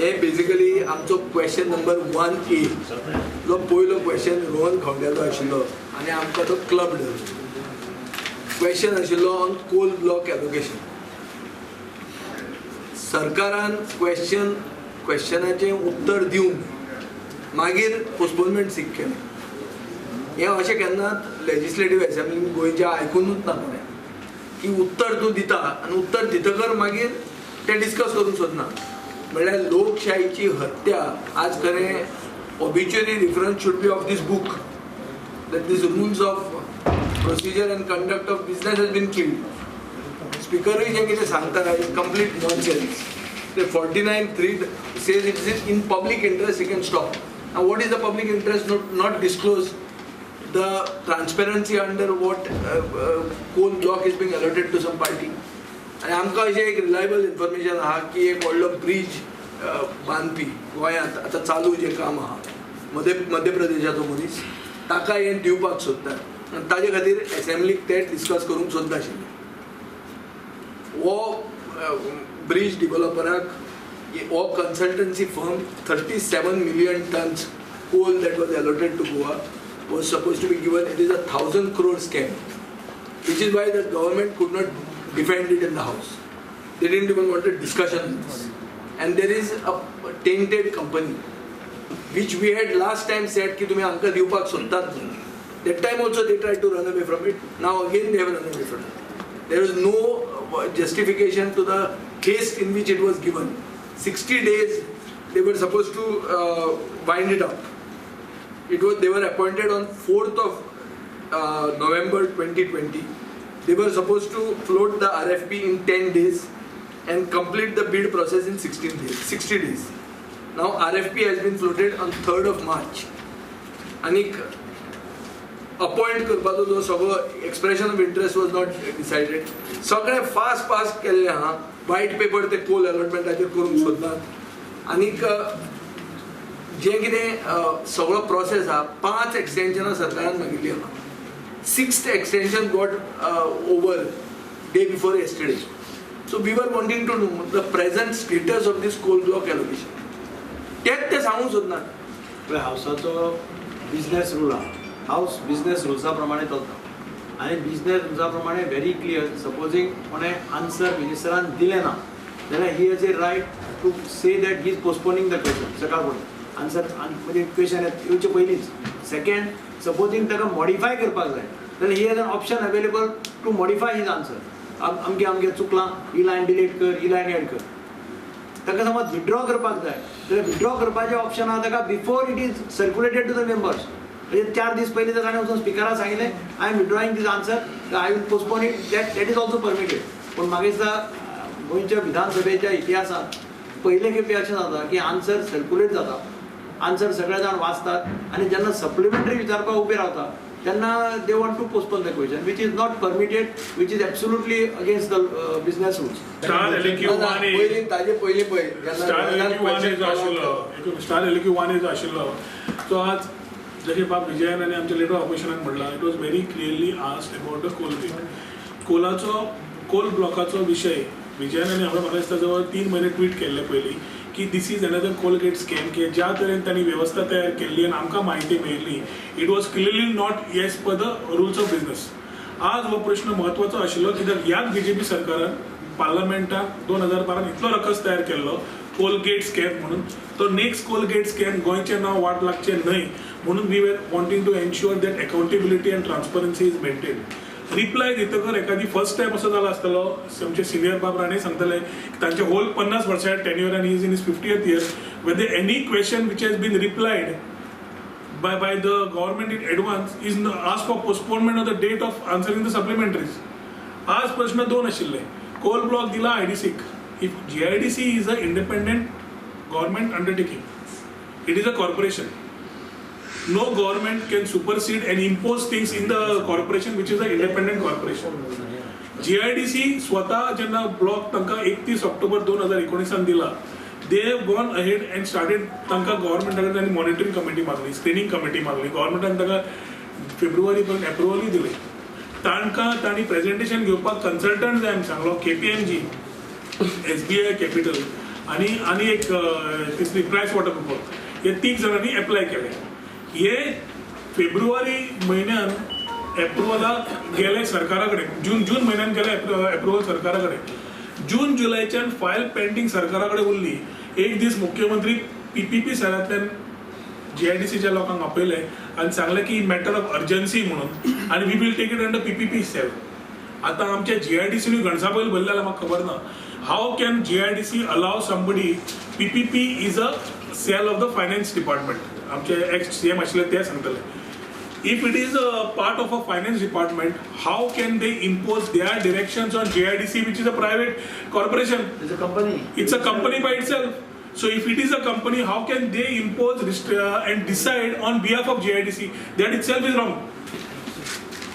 हे बेसिकली आमचो question number 1A जो पयलो क्वेश्चन रोहन खंवट्याचो आशिल्लो आनी आमकां तो क्लब्ड क्वेश्चन आशिल्लो ऑन कोल ब्लॉक एलोकेशन. सरकारान क्वेश्चनाचें उत्तर दिवन मागीर पोस्टपोनमेंट सीक केलें. हें अशें केन्नाच लेजिस्लेटीव एसेंब्लीन गोंयच्या आयकुनूच ना कोणें की उत्तर तूं दिता आनी उत्तर दितकर मागीर तें डिस्कस करूंक सोदना. म्हणल्यार लोकशाहीची हत्या. आज खरें obituary reference should be of this book that this rules of procedure and conduct of business has been killed. स्पिकरूय जें कितें सांगता is complete nonsense. ते 49(3) says it is in public interest, you can stop. Now what is the public interest? Not disclose the transparency under what coal block is being allotted to some party. आनी आमकां अशें एक reliable information आहा की एक व्हडलो bridge बांदपी गोंयांत आतां चालू जें काम आहा मध्य प्रदेशाचो मनीस ताका हें दिवपाक सोदतात आनी ताजे खातीर एसेंब्लीक ते डिस्कस करूंक सोदता आशिल्ले. हो ब्रीज डिवेलॉपराक हो consultancy firm 37 million tons coal that was allotted to Goa was supposed to be given. It is a 1,000 crore scam, which is why the government could not defend it in the house. They didn't even want a discussion on this. And there is a tainted company, which we had last time said ki tumi आमकां दिवपाक सोदतात म्हणून. That time also they tried to run away from it. Now again they have run away from it. There is no justification to the haste in which it was given. 60 days they were supposed to wind it up. It was they were appointed on 4th of November 2020. They were supposed to float the RFP in 10 days and complete the bid process in 16 days, 60 days. Now RFP has been floated on 3rd of March. आनीक appoint करपाचो जो सगळो expression of interest was not decided. सगळें fast fast केल्लें आहा. वायट paper ते कोल अलॉटमेंटाचेर करूंक सोदनात. आनीक जें कितें सगळो प्रोसेस आहा, पांच एक्सटेन्शनां सरकारान मागिल्लीं आहा. Sixth extension got over day before yesterday. So we were wanting to know the present status of this coal block allocation. तेच ते सांगूंक सोदनात. पळय, हावसाचो बिजनेस रूल आहा. हावस बिजनेस रुल्सा प्रमाणे चलता आनी बिजनेस रुल्सा प्रमाणे व्हेरी क्लियर, सपोजींग कोणें आन्सर मिनिस्टरान दिलें ना जाल्यार he has a right to say that he is postponing the question. सकाळ फुडें आन्सर म्हणजे क्वेश्चन येवचे पयलींच. सेकंड, सपोजींग ताका मॉडिफाय करपाक जाय जाल्यार he has an option available to modify his answer. अमकें अमकें चुकलां, ही लायन डिलीट कर, ही लायन एड कर. ताका समज विथड्रॉ करपाक जाय जाल्यार विथड्रॉ करपाचें ऑप्शन आहा ताका before it is circulated to the members. म्हणजे 4 दीस पयलीं जर ताणें वचून स्पिकराक सांगिल्लें, "I am withdrawing this answer, I will postpone it," that is also permitted. पूण म्हाका दिसता गोंयच्या विधानसभेच्या इतिहासांत पयले खेपे अशें जाता की आन्सर सर्क्युलेट जाता, आन्सर सगळे जाण वाचतात आनी जेन्ना सप्लिमेंटरी विचारपाक उबे रावता तेन्ना they want to postpone the question, which is not permitted, which is absolutely against the business rules. Star LAQ 1A. पयलीं ताजे पयलीं पळय जेन्ना स्टार एलएक्यू 1A जो आशिल्लो, स्टार एलएक्यू 1A जो आशिल्लो, तो आज जशें बाब विजयान आनी आमच्या लिडर ऑपोजिशनान म्हणलां, it was very clearly asked about the coal rate. कोलाचो कोल ब्लॉकाचो विशय विजयान आनी हांवें म्हाका दिसता जवळ 3 म्हयने ट्वीट केल्ले पयलीं की this is another Coalgate scam, की ज्या तरेन तांणी वेवस्था तयार केल्ली आनी आमकां म्हायती मेळिल्ली, it was clearly not as per the rules of business. आज हो प्रश्न म्हत्वाचो आशिल्लो कित्याक ह्याच बीजेपी सरकारान पार्लमेंटात 2012 इतलो रकस तयार केल्लो कोलगेट स्कॅम म्हणून. तो नेक्स्ट कोलगेट स्कॅम गोंयचें नांव वाट लागचें न्हय म्हणून we were wanting to ensure that accountability and transparency is maintained. Reply दितकर एखादी फर्स्ट टायम असो जाला आसतलो. आमचे सिनियर बाब राणे सांगतले की तांचे होल 50 वर्सां tenure and is in his 50th year, whether any question which has been replied by the government in advance is asked for postponement of the date of answering the supplementaries. आज प्रश्न दोन आशिल्ले. Coal block दिला आयडीसीक. If GIDC is a independent government undertaking, it is a corporation. No government can supersede and impose things in the corporation, which is an independent corporation. GIDC स्वतः जेन्ना block तांकां 31 ऑक्टोबर 2019 दिला, they have gone ahead and started. तांकां गव्हर्मेंटा कडेन तांणी monitoring committee मागली, screening committee मागली. गव्हर्मेंटान तांकां फेब्रुवारी पर्यंत एप्रुवलूय दिले. तांकां तांणी प्रेजेंटेशन घेवपाक कन्सल्टंट जाय म्हूण सांगलो, केपीएमजी, एसबीआय कॅपिटल. आनी आनी एक तिसरी प्रायस वॉटर कुपर, हे तीग जाणांनी एप्लाय केले. हे फेब्रुवारी म्हयन्यान एप्रुवलाक गेले सरकारा कडेन, जून म्हयन्यान गेले एप्रुवल सरकारा कडेन. जून जुलयच्यान फायल पेंडींग सरकारा कडेन उरली. एक दीस मुख्यमंत्री पीपीपी सेलांतल्यान जीआयडीसीच्या लोकांक आपयले आनी सांगलें की मॅटर ऑफ अर्जन्सी म्हणून आनी we will take it under PPP cell. आतां आमच्या जीआयडीसीनूय गणसा बैल भरले जाल्यार म्हाका खबर ना. How can GIDC allow somebody? PPP is a cell of the finance department. आमचे एक्स सीएम आशिल्ले ते सांगतले. If it is a part of a finance department, how can they impose their directions on GIDC, which is a private corporation? It's a company. It's a company by itself. So if it is a company, how can they impose and decide on behalf of GIDC? That itself is wrong.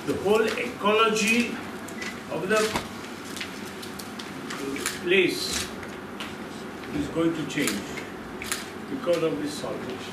The whole ecology of the place is going to change because of this salt.